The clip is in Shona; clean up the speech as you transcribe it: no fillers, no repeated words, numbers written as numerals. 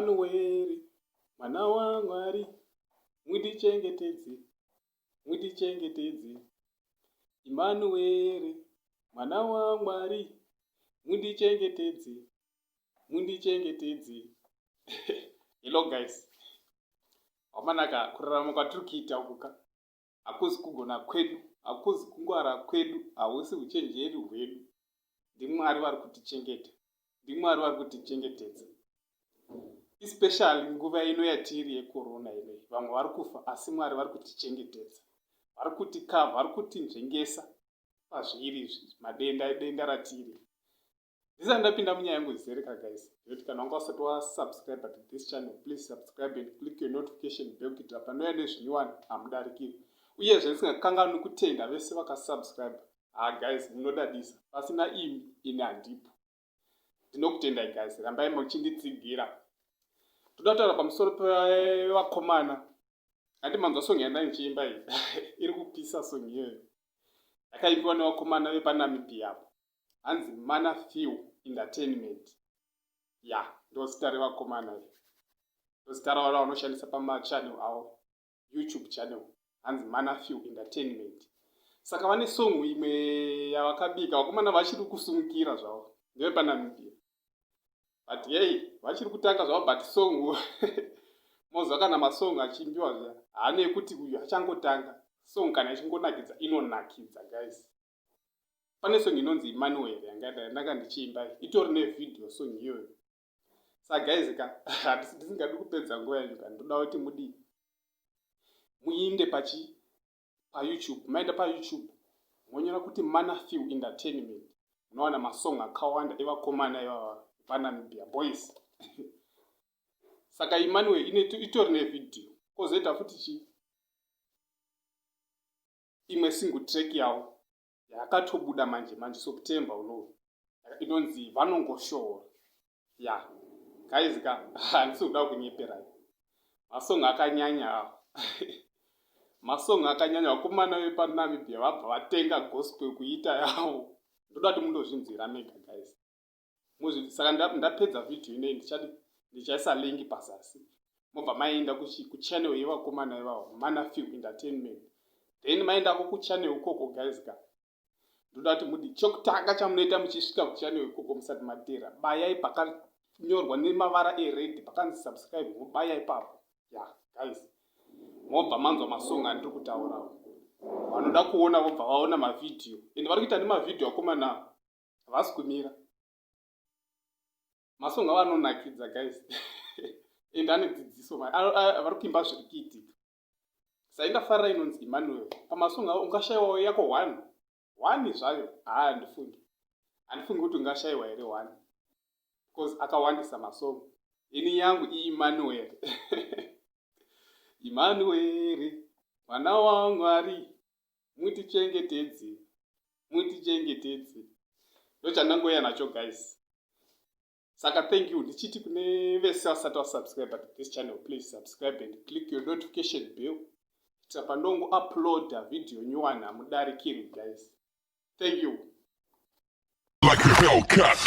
Emanueri, mwana waMwari, mundichengetedze, mundichengetedze. Emanueri, mwana waMwari, mundichengetedze, mundichengetedze. Hello guys. Wamanaka kurarama kwatiri kuita uku ka. Hakuzi kugona kwedu, hakuzi kungwara kwedu, hausi uchenjeri hwedu. NdiMwari vari kutichengeta. NdiMwari vari kutichengetedza. Especially nguva ino yatiri yecorona inoyi. Vamwe vari kufa asi Mwari vari kutichengetedza. Vari kutikavha, vari kutinzvengesa pazviri izvi madenda denda ratiri. Ndisati ndapinda munyaya yangu izere ka guys. Ndinoti kana wanga usati wa subscribe to this channel, please subscribe and click your notification bell kuitira panouya nezvinyowani hamudarikiri. Uyezve ndisingakanganwi kutenda vese vakasubscribe. Ah guys, munodadisa. Pasina imi ini handipo. Ndinokutendai guys, rambai muchinditsigira. Toda kutaura pamusoro pevakomana. Handi manzwa song yandanga ndichiimba iyi. Iri kupisa song iyoyo. Yakaimbiwa nevakomana vepaNamibia apo. Hanzi Mana Few Entertainment. Ya, ndozita revakomana iri. Ndozita ravo ravanoshandisa pamachannel avo, YouTube channel. Hanzi Mana Few Entertainment. Saka vane song imwe yavakabika, vakomana vachiri kusumukira zvavo. NdevepaNamibia. But hey, vachiri kutanga zvavo but song moziva kana masong achiimbiwa zviya haane yekuti uyu achangotanga. Song kana ichingonakidza inonakidza guys. Pane song inonzi Emmanuel yanga ndanga ndichiimba itori nevideo song iyoyo. Saka guys ka handisi ndisingadi kupedza nguva yenyu ka ndoda kuti mudii muinde pachi paYouTube maenda paYouTube monyora kuti Mana Few Entertainment munowana masong akawanda evakomana ivava vaNamibia boys. Saka Emmanuel itori nevideo kozoita futi chii imwe single track yavo yakatobuda manje manje September unowu inonzi vanongoshoora ya guys ka handisi kuda kunyeperai masong akanyanya awo masong akanyanya vakomana vepaNamibia vabva vatenga gospel kuita yavo ndoda kuti mundozvinzwira mega guys Saka ndapedza video ineyi ndichadi ndichaisa link pazasi mobva maenda kuchannel yevakomana ivavo Mana Few Entertainment. Then maendako kuchannel ikoko guys ka ndoda kuti mudi chekutanga chamunoita muchisvika kuchannel ikoko musati matera bayai pakanyorwa nemavara ered pakanzi subscribe mobaya ipapo ya guys mobva manzwa masong andiri kutaurawo vanoda kuona vobva vaona mavhidhiyo ende vari kuita nemavhidhiyo akomana havasi kumira masong avo anonakidza guys and ane dzidziso vari kuimba zviri kuitika saindafarira inonzi Emmanuel pamasong avo ungashayiwawo yako one one zvayo haa handifungi handifungi kuti ungashayiwa here one because akawandisa masong ini yangu iEmmanuel Emmanuel mwana waMwari mutichengetedze mutichengetedze ndochandangouya nacho guys. Saka thank you ndichiti kune vese vasati vasubscribe to this channel, please subscribe and click your notification bell kuitira pandongo uploada video nyowani hamudarikirwi guys. Thank you. Like a Hellcat.